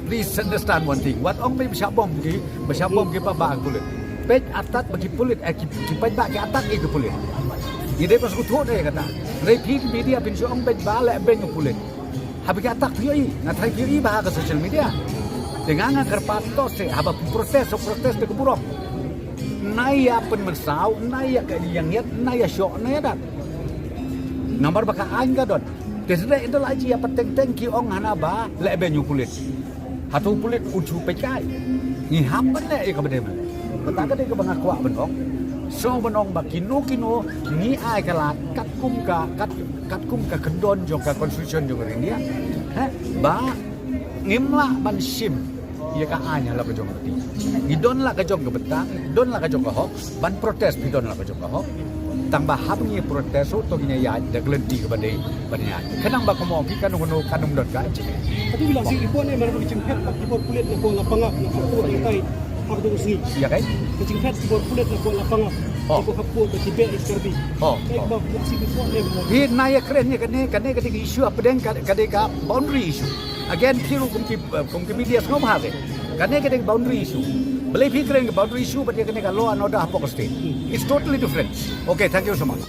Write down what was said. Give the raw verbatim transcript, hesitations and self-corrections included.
Please understand one thing. Wat ong phi ba shah bom ki, ba shah bom ki paidbah ki pulit. Peit atat ba ki pulit, eh, ki, ki paidbah ki atat ïa ki pulit. Ngi dei ba sngewthuh ïa kata. Hynrei phi ki media phin shu ong beit ba leh beiñ u pulit. Haba ki atat phi ïohi, nga tharai phi ïohi ba ha ka social media. Te nga nga kyrpad to se, haba protest, protest da ka burom. Nai ïa pynmynsaw, nai ïa ka ïa ngiat, nai ïa shoh, nai ïa dat. Namar ba ka aiñ ka don. Te sdang ynda la ji ïa pateng teng ki ong hana ba leh beiñ u pulit. Hato u pulit u shu peit kai. Ngi hap ban leh ïa kaba dei ban leh. Kata ka dei kaba nga kwah ban ong. So ban ong ba kino kino ngi ai ka lad katkum ka kat, katkum ka kyndon jong ka constitution jong ka India. Ha? Ba ngim lah ban shim ïa ka aiñ ha la ka jong ka kti. Ngi don la ka jong ka bynta, don la ka jong ka hok, ban protest phi don la ka jong ka hok. Tang ba haba ngi protest ruh to ngi ïaid da ka lynti kaba dei ban ïaid. Khnang ba kumno phi kano kano kan ym don ka jingeh. Hato phi la sngewthuh ne, man ka jingphet ba ki bor pulit na ko Lapangap na ko Lapangap. Ïa kai? Ka jingphet ki bor pulit na ko Lapangap. Oh. Ko hapdeng ba ki beh ïa ki Karbi. Oh, oh. Phi na ïa kren ïa kane, kane ka dei ka issue hapdeng ka, ka dei ka boundary issue. Again, phi ruh kum ki, kum ki media sngewbha se. Kane ka dei ka boundary issue. Balei phi kren ka boundary issue bad ïa kane ka law and order hapoh ka state. It's totally different. Okay, thank you so much.